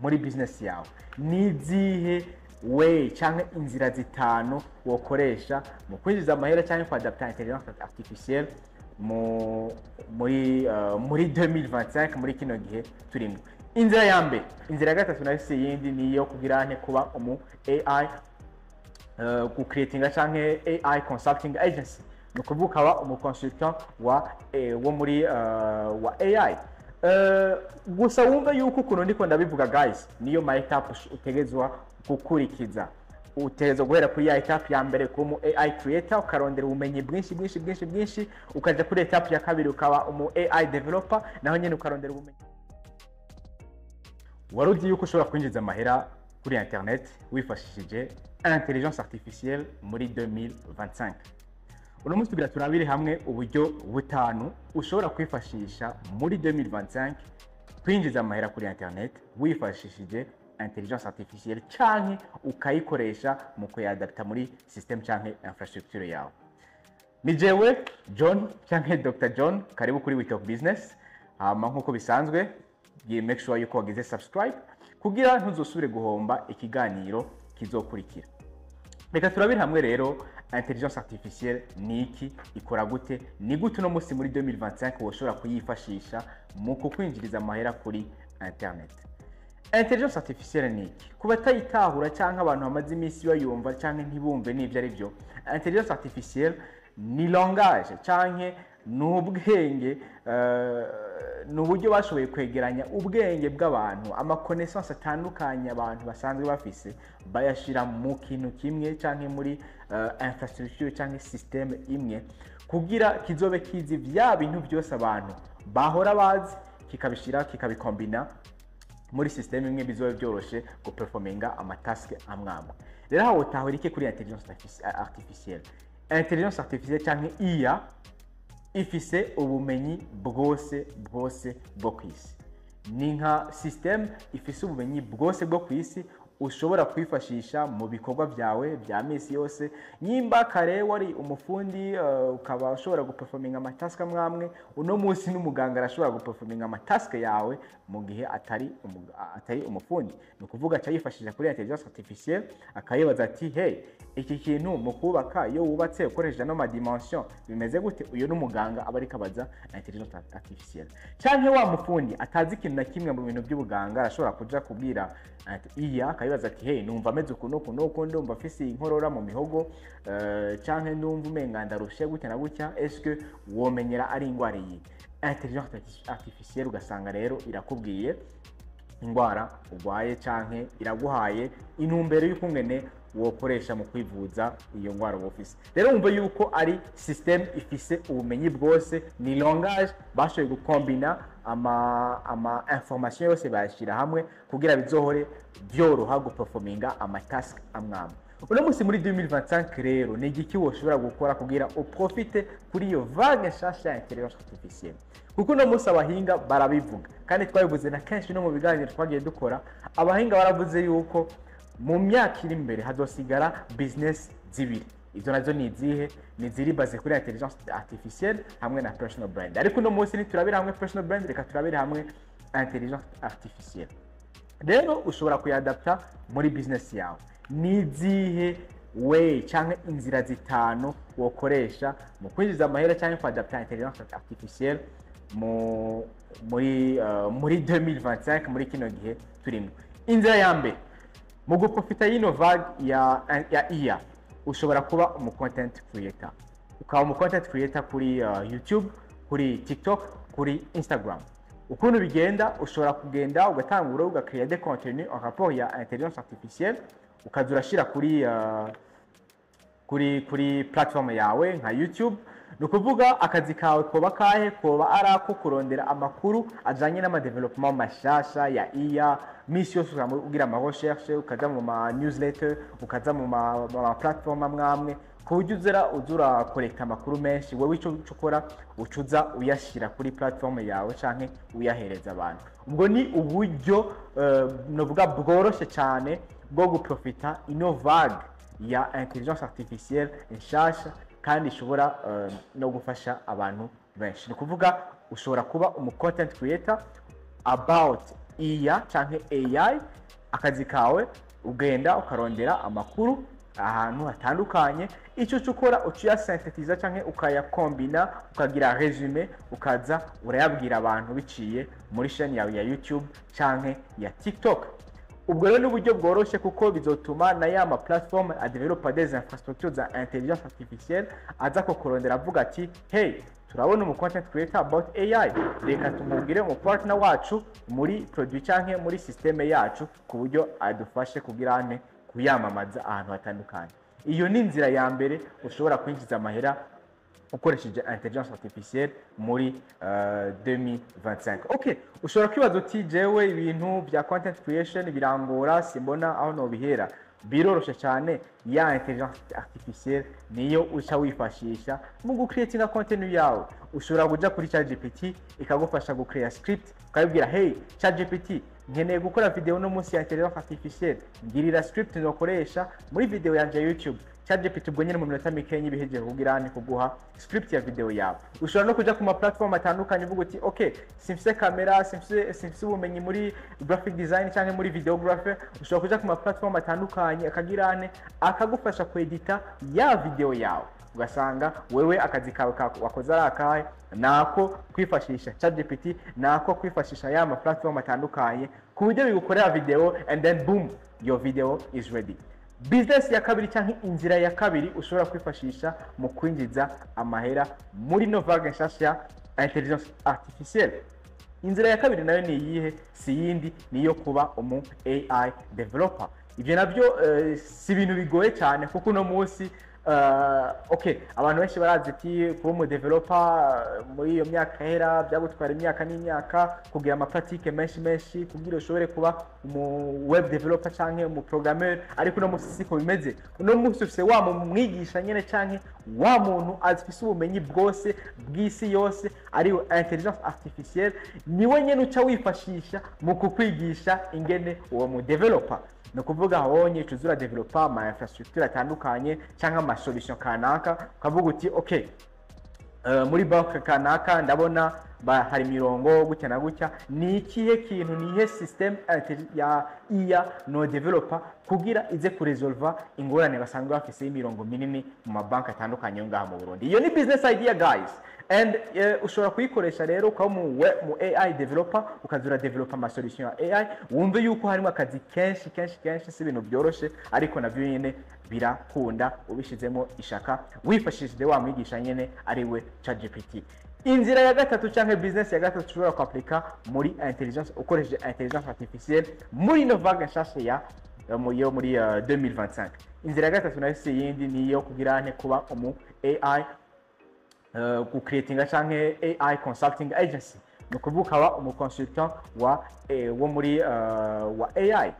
Muri business yawe, ni izihe way canke inzira zitanu wokoresha mu kwinjiza amahera canke kuadapta intelligence artificielle mu muri muri 2025, muri kino gihe turimo? Inzira ya mbere, inzira ya gatatu nayo si yindi, ni iyo kugira nte? Kuba umu AI, gucreatinga canke AI consulting agency, ni ukuvuga ukaba umu consultant wa wo muri wa AI. Gusa wumve yuko ukuntu ndiko ndabivuga, guys, niyo ma étape utegezwa gukurikiza. Utegerezwa guhera kuri ya étape ya mbere, kuba umu AI creator, ukarondera ubumenyi bwinshi bwinshi bwinshi bwinshi, ukaja kuri étape ya kabiri, ukaba umu AI developer, naho nyene ukarondera ubumenyi. Wari uzi yuko ushobora kwinjiza amahera kuri internet wifashishije intelligence artificielle muri 2025? Uno munsi tugira turabire hamwe uburyo butanu ushobora kwifashisha muri 2025 kwinjiza amahera kuri internet wifashishije intelligence artificielle, canke ukayikoresha mu kuyadapta muri system canke infrastructure yawe. Ni jewe John canke Dr John. Karibu kuri We Talk Business. Hama nk'uko bisanzwe, make sure yuko wagize subscribe kugira ntuzosubire guhomba ikiganiro kizokurikira. Reka turabire hamwe rero intelligence artificielle ni iki, ikora gute, ni gute uno munsi muri 2025 woshobora kuyifashisha mu kukwinjiriza amahera kuri internet. Intelligence artificielle ni iki? Ku batayitahura cyangwa abantu bamaze iminsi bayumva cyangwa ntibumve n'ibyo ari byo, intelligence artificielle ni langage cyangwa ni ubwenge, ni uburyo bashoboye kwegeranya ubwenge bw'abantu, ama connaissance atandukanye abantu basanzwe bafise, bayashyira mu kintu kimwe cyangwa muri infrastructure cyangwa système imwe, kugira kizobe kizi bya bintu byose abantu bahora bazi, kikabishyira, kikabikombina muri système imwe, bizobe byoroshe guperforminga ama task amwe amwe. Rero aho utahura iki kuri intelligence artificielle? Intelligence artificielle cyangwa IA ifise ubumenyi bwose bwose bwo ku isi. Ni nka système ifise ubumenyi bwose bwo ku isi, ushobora kwifashisha mu bikorwa byawe bya minsi yose. Nyimba kare wari umufundi, ukaba ushobora guperforminga ama task amwe amwe, uno munsi n'umuganga arashobora guperforminga ama task yawe mu gihe atari umufundi. Ni ukuvuga aca yifashisha kuri intelligence artificielle, akayibaza ati: "Hey, iki kintu mu kubaka, iyo wubatse ukoresheje ano ma dimension, bimeze gute?" Uyu n'umuganga aba ariko abaza intelligence artificielle. Canke wa mufundi atazi ikintu na kimwe mu bintu by'ubuganga arashobora kuja kubwira iya, akayibaza ati: "Hey, numva ameze uku n'uku n'uku, ndumva afise inkorora mu mihogo, canke ndumva umenga ndarushe gutya na gutya, eske womenyera ari ingwara iyi?" Intelligence artificielle ugasanga rero irakubwiye indwara urwaye, canke iraguhaye intumbero y'ukungene wokoresha mu kwivuza iyo ndwara uba ufise. Rero wumva yuko ari système ifise ubumenyi bwose, ni langage bashoboye gukombina ama information yose, bayashyira hamwe kugira bizohore byoroha guperforminga ama task amwe amwe. Uno munsi muri 2025 rero, ni igiki woshobora gukora kugira uprofite kuri iyo vague nshasha ya intelligence artificielle? Kuko uno munsi abahinga barabivuga, kandi twabivuze na kenshi no mu biganiro twagiye dukora, abahinga baravuze yuko mu myaka iri imbere hazosigara business zibiri. Izo nazo ni izihe? Ni ziri basées kuri intelligence artificielle hamwe na personal brand. Ariko uno munsi ntiturabira hamwe personal brand, reka turabire hamwe intelligence artificielle. Rero ushobora kuyadapta muri business yawe. Ni izihe way cyangwa inzira zitanu wokoresha mu kwinjiza amahera cyangwa kuadapta intelligence artificielle mu muri muri 2025, muri kino gihe turimo? Inzira ya mbere mu guprofita y'ino vague ya IA, ushobora kuba umu content creator, ukaba umu content creator kuri YouTube, kuri TikTok, kuri Instagram. Ukuntu bigenda, ushobora kugenda ugatangura ugakreya des contenus en rapport ya intelligence artificielle, ukaza urashira kuri platform yawe nka YouTube. Ni ukuvuga akazi kawe koba kahe? Koba ari ako kurondera amakuru ajanye n'ama développement mashasha ya IA. Misi yose ukaba ugira ama recherche, ukaja mu ma newsletter, ukaza mu ma platform amwe amwe, ku buryo uzera uza urakorekta amakuru menshi. Wowe ico ukora, ucuza uyashyira kuri platform yawe canke uyahereza abantu. Ubwo ni uburyo novuga bworoshe cyane bwo guprofita ino vague ya intelligence artificielle nshasha, kandi ishobora no gufasha abantu benshi. Ni ukuvuga ushobora kuba umu content creator about IA. IA canke AI. Akazi kawe ugenda ukarondera amakuru ahantu hatandukanye, icyo uca ukora uca uyasynthétiza canke ukayakombina, ukagira résumé, ukaza urayabwira abantu biciye muri chaîne yawe ya YouTube canke ya TikTok. Ubwo rero ni uburyo bworoshye, kuko bizotuma na ya ma platform adevelopa des infrastructures za intelligence artificielle aza kukurondera avuga ati: "Hey, turabona umu content creator about AI, reka tumubwire umu partner wacu muri produit canke muri système yacu, ku buryo adufashe kugira ane kuyamamaza ahantu hatandukanye." Iyo ni inzira ya mbere ushobora kwinjiza amahera ukoresheje intelligence artificielle muri 2025. Okay, ushobora kwibaza uti: "Jewe ibintu bya content creation birangora, simbona aho nobihera." Biroroshe cyane. Ya intelligence artificielle niyo uca wifashisha mu gucreatinga content yawe. Ushobora kuja kuri ChatGPT ikagufasha gucreate script, ukabibwira: "Hey ChatGPT, nkeneye gukora video no munsi ya intelligence artificielle, ngirira script nokoresha muri video yanje ya YouTube." ChatGPT ubwo nyine mu minota mike ibihejeje kugira ni kuguha script ya video yawe. Ushobora no kuja ku ma platform atandukanye, uvuga uti: "Okay, simfise kamera, simfise ubumenyi muri graphic design cyangwa muri videography." Ushobora kuja ku ma platform atandukanye akagira ane akagufasha kwedita ya video yawe, ugasanga wewe akazi kawe wakoze ari akahe? Nako kwifashisha ChatGPT, nako kwifashisha ya ma platform atandukanye, ku buryo bigukorera video, and then boom, your video is ready. Business ya kabiri cyangwa inzira ya kabiri ushobora kwifashisha mu kwinjiza amahera muri no vague nshasha ya intelligence artificielle, inzira ya kabiri nayo ni iyihe? Si yindi, niyo kuba umu AI developer. Ibyo nabyo si ibintu bigoye cyane, kuko uno munsi okay, abantu benshi barazi ati kuba umu developer muri iyo myaka hera byagutwara imyaka n'imyaka, kugira ama pratique menshi menshi kugira ushobore kuba umu web developer canke umu programmeur. Ariko uno munsi siko bimeze. Uno munsi ufise wa mumwigisha nyene canke wa muntu afise ubumenyi bwose bw'isi yose, ariwe intelligence artificielle. Niwe nyene uca wifashisha mu kukwigisha ingene uwo mu developer. Ni ukuvuga honye uca uza developa ama infrastructure atandukanye cyangwa ama solution kanaka, ukavuga uti: "Okay, muri banki kanaka ndabona hari imirongo gutya na gutya, ni ikihe kintu, ni iyihe system ya IA no developa kugira ize kuresolva ingorane basanzwe bafise y'imirongo minini mu mabanki atandukanye yo ngaha mu Burundi?" Iyo ni business idea, guys, and ushobora kuyikoresha rero ukaba mu AI developer, ukaza uradevelopa ama solution ya AI. Wumve yuko harimo akazi kenshi kenshi kenshi. Si ibintu byoroshe, ariko navyo nyene birakunda ubishizemo ishaka, wifashishije wa mwigisha nyene, ari we ChatGPT. Inzira ya gatatu cyangwa business ya gatatu ushobora kwaplika muri intelligence, ukoresheje intelligence artificielle muri ino vague nshasha ya yo muri 2025, inzira ya gatatu nayo si yindi, niyo kugira nte kuba umu AI gucreatinga canke AI consulting agency. Ni ukuvuga ukaba umu consultant wa wo muri wa AI.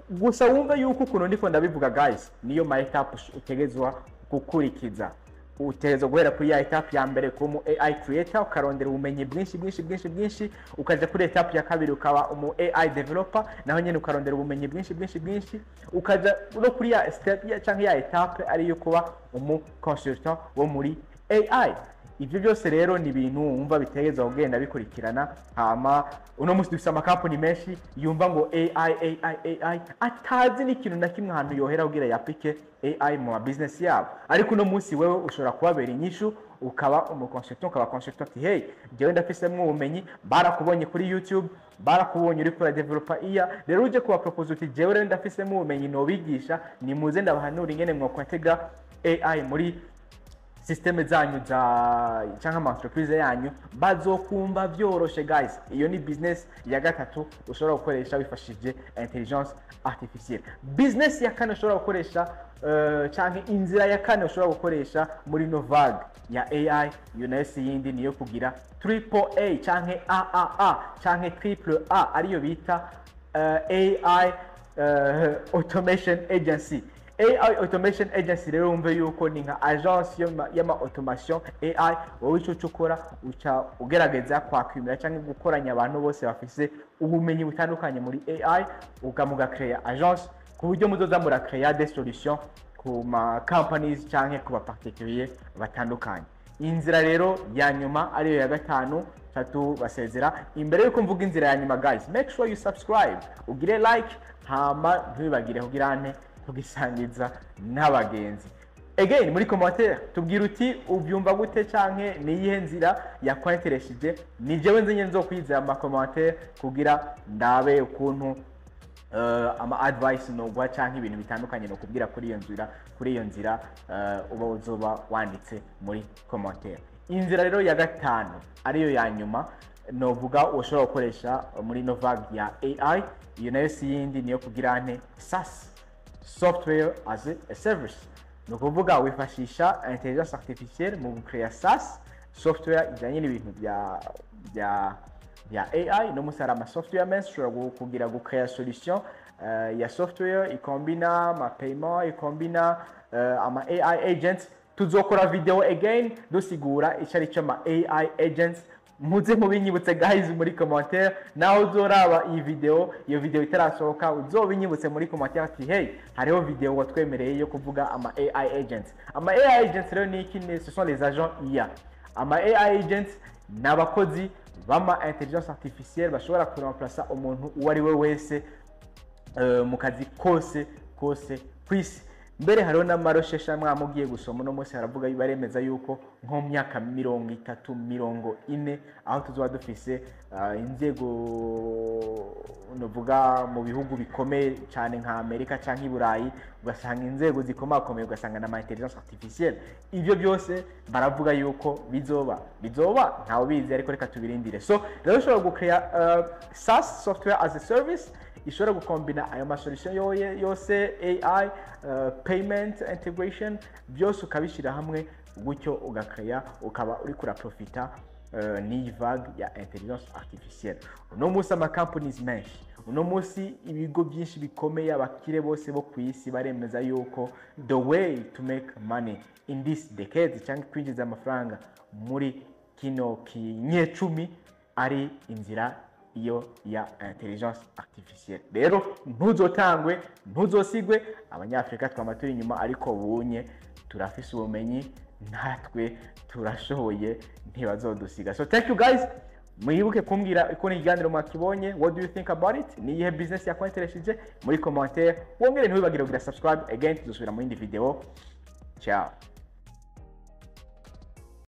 Gusa wumve yuko ukuntu ndiko ndabivuga, guys, niyo ma étape utegezwa gukurikiza. Utegerezwa guhera kuri ya étape ya mbere, kuba umu AI creator, ukarondera ubumenyi bwinshi bwinshi bwinshi bwinshi, ukaja kuri étape ya kabiri, ukaba umu AI developer, naho nyene ukarondera ubumenyi bwinshi bwinshi bwinshi, ukaja no kuri ya step canke ya étape ariyo kuba umu consultant wo muri AI. Ibyo byose rero ni ibintu wumva bitegerezwa kugenda bikurikirana. Hama uno munsi dufise amakampani menshi yumva ngo AI, AI, AI, atazi n'ikintu na kimwe ahantu yohera kugira yapike AI mu ma business yabo. Ariko uno munsi wewe ushobora kubabera inyishu, ukaba umu consultant, ukaba consultant ati: "Hey, jewe ndafisemwo ubumenyi." Barakubonye kuri YouTube, barakubonye uriko uradevelopa iya, rero uje kubapropose uti: "Jewe rero ndafisemo ubumenyi nobigisha, nimuze ndabahanura ingene mwokwintegra AI muri système zanyu za cyangwa ama entreprise yanyu." Bazokumva byoroshe. Guys, iyo ni business ya gatatu ushobora gukoresha wifashishije intelligence artificielle. Business ya kane ushobora gukoresha canke inzira ya kane ushobora gukoresha muri no vague ya AI, iyo nayo si yindi, niyo kugira triple A canke AAA canke triple A, ariyo bita AI automation agency. AI automation agency rero, wumve yuko ni nka agence y'ama automation AI. Wowe ico uca ukora, uca ugerageza kwakwimira cyangwa gukoranya abantu bose bafise ubumenyi butandukanye muri AI, ukamugakreya agence ku buryo muzoza murakreya des solutions ku ma companies canke ku ba particulier batandukanye. Inzira rero ya nyuma, ariyo ya gatanu, tubasezera. Imbere yuko mvuga inzira ya nyuma, guys, make sure you subscribe, ugire like, hama ntibibagire kugira nte kugisangiza n'abagenzi. Again, muri commentaire tubwira uti ubyumva gute canke ni iyihe nzira yakwanteresheje. Ni jewe nzi nyene nzokwizera ama commentaire kugira ndabe ukuntu ama advice noguha canke ibintu bitandukanye no kubwira kuri iyo nzira uba uzoba wanditse muri commentaire. Inzira rero ya gatanu, ariyo ya nyuma novuga ushobora gukoresha muri ino vague ya AI, iyo nayo si yindi, niyo kugira nte SaaS, software as a service. Ni ukuvuga wifashisha intelligence artificielle mu gucrea SaaS software ijyanye n'ibintu bya AI. No musi hari ama software menshi ushobora kugira gucrea solution ya software ikombina ama paiement, ikombina ama AI agents. Tuzokora video again dusigura icyo ari cyo ama AI agents. Muze mubinyibutse, guys, muri commentaire. Naho uzoraba iyi video, iyo video itarasohoka, uzobinyibutse muri commentaire ati: "Hey, hariho video watwemereye yo kuvuga ama AI agents." Ama AI agents rero ni iki? Ce sont les agents IA. Ama AI agents ni abakozi b'ama intelligence artificielle bashobora kuremplaça umuntu uwo ari we wese mu kazi kose kose ku isi. Mbere hariho n'amaroshesha mwamugiye gusoma uno munsi, haravuga, baremeza yuko nko mu myaka 30, 40, aho tuzoba dufise inzego novuga mu bihugu bikomeye cyane nka Amerika cyangwa i Burayi, ugasanga inzego zikomakomeye ugasanga na intelligence artificielle. Ibyo byose baravuga yuko bizoba, ntawe bizi, ariko reka tubirindire. So rero ushobora gucrea SaaS, software as a service, ishobora gukombina ayo masolution yose, AI, payment integration, byose ukabishyira hamwe gutyo, ugakaya ukaba uri kuraprofita n'iyi vague ya intelligence artificielle. Uno munsi ama companies menshi, uno munsi ibigo byinshi bikomeye, abakire bose bo ku isi baremeza yuko the way to make money in this decade, cyangwa kwinjiza amafaranga muri kino kinyecumi, ari inzira iyo ya intelligence artificielle. Rero ntuzotangwe, ntuzosigwe. Abanyafurika twama turi inyuma, ariko bunye turafise ubumenyi, natwe turashoboye, ntibazodusiga. So thank you, guys. Mwibuke kumbwira ukuntu ikiganiro mwakibonye. What do you think about it? Ni iyihe business yakwanteresheje? Muri commentaire. Wongere ntiwibagire kugira subscribe. Again, tuzosubira mu yindi video. Ciao.